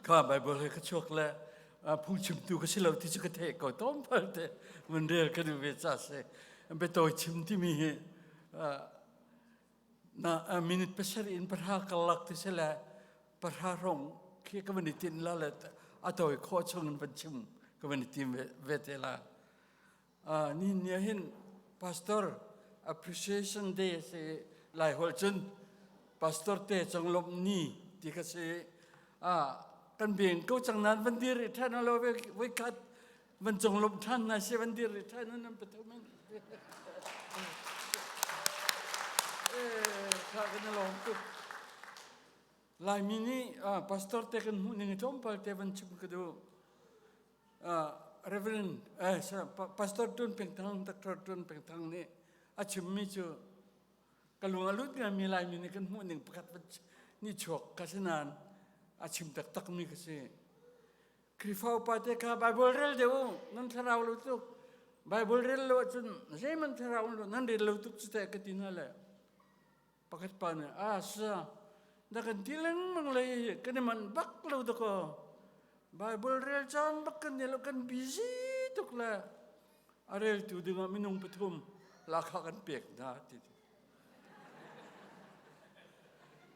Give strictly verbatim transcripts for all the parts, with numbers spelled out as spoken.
Ka Bible he ka chuak le, ah, phungchimtu ka si lo ti chu ka thei ko tawm pal te, man rel ka duh ve ca se. Betawi chim timi hi, ah, na, ah, minute pasarih in pahra ka lak ti se le, pahra hrawng khi ka van i tin la le, a tawi khawh chungin van chim ka van i tin ve, ve te la. Ah, ni nia hin Pastor Appreciation Day si lai hol chun Pastor te chonglom ni ti ka si. Ah, kan beng ko chang nan van dir i than lo ve, ve khat van chonglom than na si van dir i than nan pathum in. Eh, ka kan lawm tu. Lai mi ni, ah, Pastor te kan hmuh ning i tawm pal te van chim ka duh. Ah, Reverend, eh, sa-, pa-, Pastor Tun Pengthang, Doctor Tun Pengthang ni a chim mi chu ka lung a lut ngai mi lai mi ni kan hmuh ning pakhat va ch-, ni chuak ka si nan a chim tak tak mi ka si. Khrihfa upa te ka Bible rel deuh, nan thlarau lo tuk. Bible rel lo chun, zei man thlarau lo, nan rel lo tuk chu te ka ti na le. Pakhat pa nih, "A, sa, na kan ti lengmang lei hi, kan i man bak lo tuk aw. Bible rel caan bak kan nei lo, kan busy tuk le. A reltu dingah minung pathum lakha kan pek hna," ti.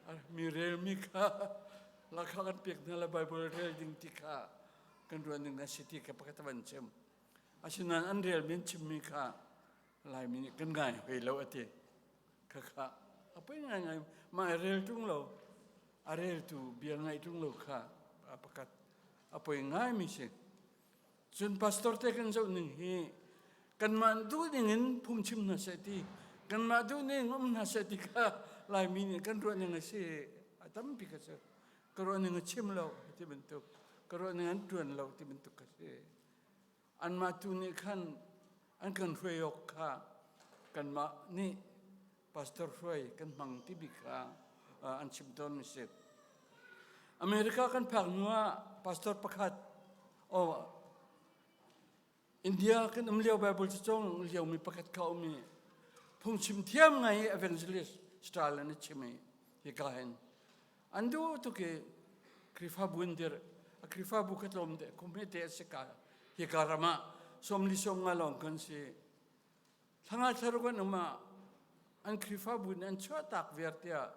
A, mi rel mi kha lakha kan pek hna le Bible rel ding ti kha kan ruah ning a si ti kha pakhat a van chim. Asinain an rel mi an chim mi kha Lai mi nih kan ngai hoi lo a ti. Kha kha a poi ngai ngai, mah a rel tung lo, a reltu bia ngai tung lo kha a pakhat a poi ngai mi si. Cun pastor te kan zoh ning hi kanmah duh ning in phungchim hna seh ti, kanmah duh ning um hna seh ti kha Lai mi nih kan ruah ning a si. A tampi kha si. Ka ruah ning a chim lo ti bantuk, ka ruah ning an ṭuan lo ti bantuk kha si. Anmah tu nih khan an kan hruai awk kha kanmah nih pastor hruai kan hmang timi kha, ah, an chim tawn mi si. America kan phak hnuah pastor pakhat, oh, India kan um lio Bible cu cawng lio mi pakhat kha a um i phungchim thiam ngai i evangelist style an i chim i hika hin an duh tuk i Khrihfabu an dirh, a Khrihfabu kha tlawm te, kum he te a si ka, hika ram ah sawmli sawmnga lawng kan si. Thlanga thlaruk an um ah an Khrihfabu nih an chuahtak viar tiah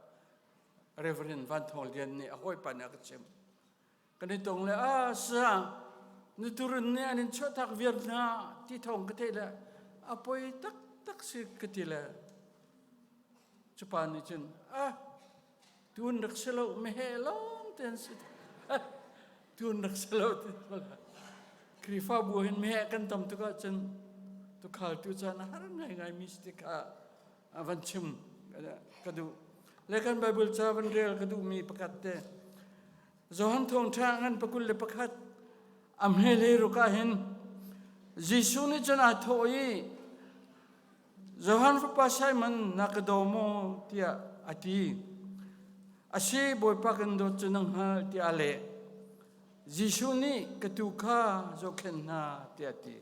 Reverend Van Thawng Lian nih a hawipa nih a ka chim. Kan i tong le, "A, sa, na turun nih an in chuahtak viar hna," ti thawng ka theih le, "A poi taktak si," ka ti le. Cupa nih cun, "A, tun rak si lo, mi he lawng te an si. Tun rak si lo," ti. Khrihfabu hin mi he kan tam tuk ahcun tukhal tu caan a har ngaingai mi si ti kha a van chim ka duh. Le kan Baibal ca van rel ka duhmi pakhat te. Johan Thawngṭha ngan pakul le pakhat a hme hleiruk ah hin Jesuh nih cun aa thawh i, "Johan fapa Simon, na ka daw maw?" tiah a ti. "A si, Bawipa, kan dawt cu nang hngal," tiah a leh. Jesuh nih, "Ka tuu kha zohkhenh hna," tiah a ti.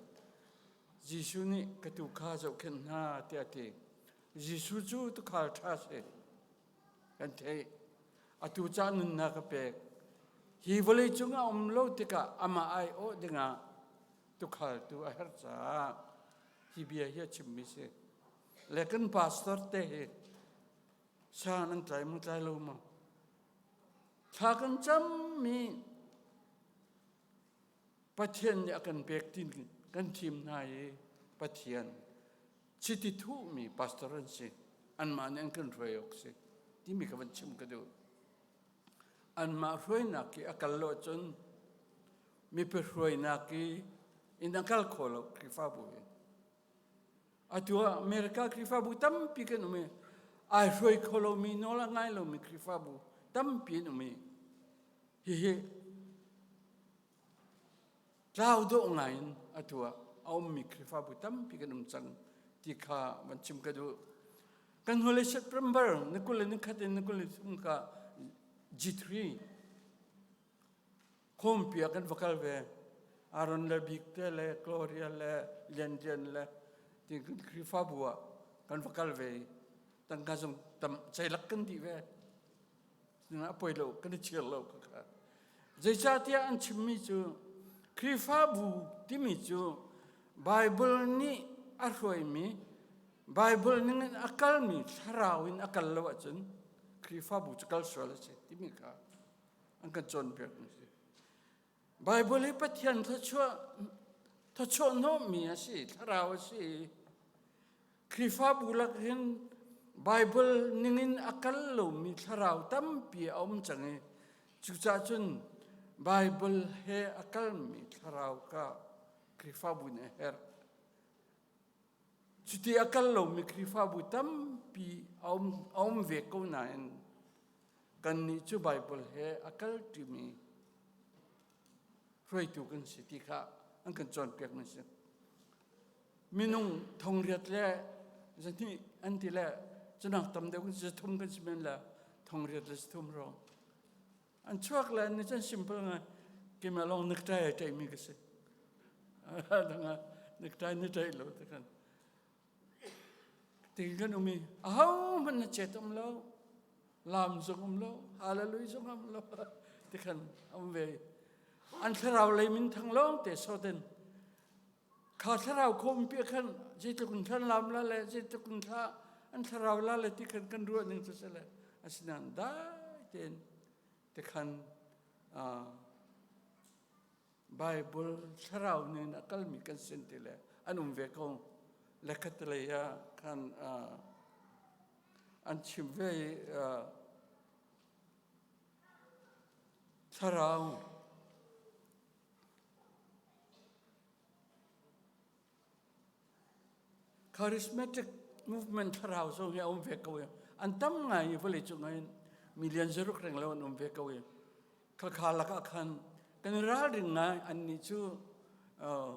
Jesuh nih, "Ka tuu kha zohkhenh hna," tiah a ti. Jesuh cu tuukhal ṭha a si. Kan theih. Atu caah nunnak a pek. Hi vawlei cungah a um lo tikah amah aa awh dingah tuukhal tu a herh caah hi bia hi a chimmi si. Le kan pastor te hi sa nan tlai maw, tlai lo maw? Thla kan cammi Pathian nih a kan pek tin kan thim hna i Pathian chiti thuhmi pastor an si. Anmah nih an kan hruai awk si timi ka van chim ka duh. Anmah hruainak i a kal lo ahcun mipi hruainak i in a kal kho lo Khrihfabu hi. Atu ah America Khrihfabu tampi kan um i, aa hruai kho lomi, nawl a ngai lomi Khrihfabu tampi an um i, hihi tlau dawh ngai in atu ah a ummi Khrihfabu tampi kan um cang ti kha van chim ka duh. Kan hnulei September ni kul le ni khat in ni kul le thum kha G three Khawmpi ah kan va kal ve. Aaron le Bik te le Gloria le Lian Lian le ti kan Khrihfabu ah kan va kal ve i tangka zong tam ceilak kan dih ve. Sinain a poi lo, kan i chial lo kha kha. Zeicahtiah an chimmi cu Khrihfabu timi cu Baibal nih a hruaimi, Baibal ningin a kalmi thlarau in a kal lo ahcun Khrihfabu cu kal sual a si timi kha an kan cawnpiak mi si. Baibal hi Pathian thluachuah, thluachuah hnawhmi a si, thlarau a si. Khrihfabu lak hin Baibal ningin a kal lomi thlarau tampi a um cang i, cucaah cun Baibal he a kalmi thlarau kha Khrihfabu nih a herh. Cuti a kal lomi Khrihfabu tampi a um, a um ve ko nain, kannih cu Baibal he a kalṭimi hruaitu kan si ti kha an kan cawnpiak nan si. Minung thongriat le zahnih an ti le, cunak tam deuh kan si, zathum kan si men le, thongriat le zathum hrawng an chuak le, an nih cun simple ngai. Keimah lawng necktie a ṭaihmi ka si. Dang ah necktie na ṭaih lo ti khan. Ti kan um i, ahohmanh na cet um lo, lam zong um lo, hallelujah zong um lo, ti khan a um ve. An thlarau lei min thang lawngte sawt in, kha thlarau khawmpi ah khan zeitluk in thlan lam la le, zeitluk in thla, an thlarau la le ti khan kan ruah ning cu si le, asinain dai tein ti khan, aa, Baibal thlarau nih a kalmi kan si ti le an um ve ko. Le khat lei ah khan, aa, an chim ve i, aa, thlarau Charismatic movement thlarau zong hi a um ve ko i, an tam ngai i, vawlei cungah hin million zaruk reng lo an um ve ko i, khalkha lakah khan kan ralring ngai annih cu, uh,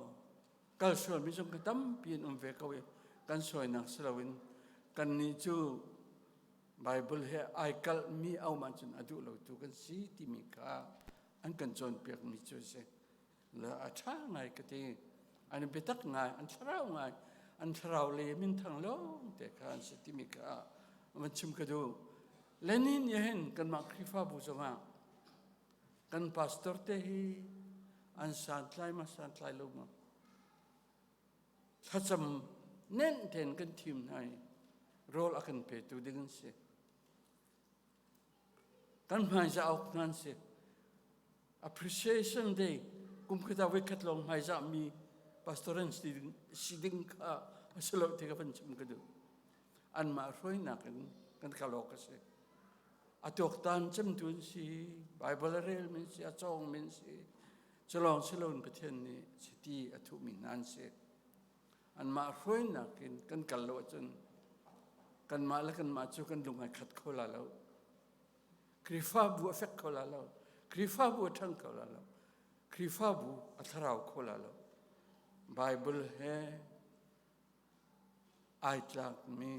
kalsualmi zong kha tampi an um ve ko i, kan sawinak si loin kannih cu Baibal he aa kalhmi a um ahcun a duh lotu kan si timi kha an kan cawnpiakmi cu a si. Le a ṭha ngai ka ti. An biatak ngai, an thlarau ngai, an thlarau lei min thang lawngte kha an si timi kha van chim ka duh. Le nihin ni hin kanmah Khrihfabu zongah kan pastor te hi an santlai maw, santlai lo maw, thlacam nen tein kan thim hna i rawl a kan petu ding an si. Kan hmaizah awk hna an si. Appreciation Day, kum khat ah voikhat lawng hmaizahmi pastor an si ding, si ding kha a si lo ti ka van chim ka duh. Anmah hruainak in kan kal awk a si. A tuaktan cemtu an si, Baibal a relmi an si, a cawngmi an si, cu lawng si loin Pathian nih chiti a thuhmi hna an si. Anmah hruainak in kan kal lo ahcun kanmah le kanmah cu kan lung aa khat kho lai lo. Khrihfabu a fek kho lai lo. Khrihfabu a ṭhang kho lai lo. Khrihfabu a thlarau kho lai lo. Baibal he aa tlakmi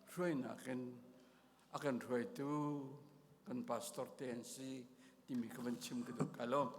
hruainak in a kan hruaitu kan pastor te an si timi ka van chim ka duh ka lawm.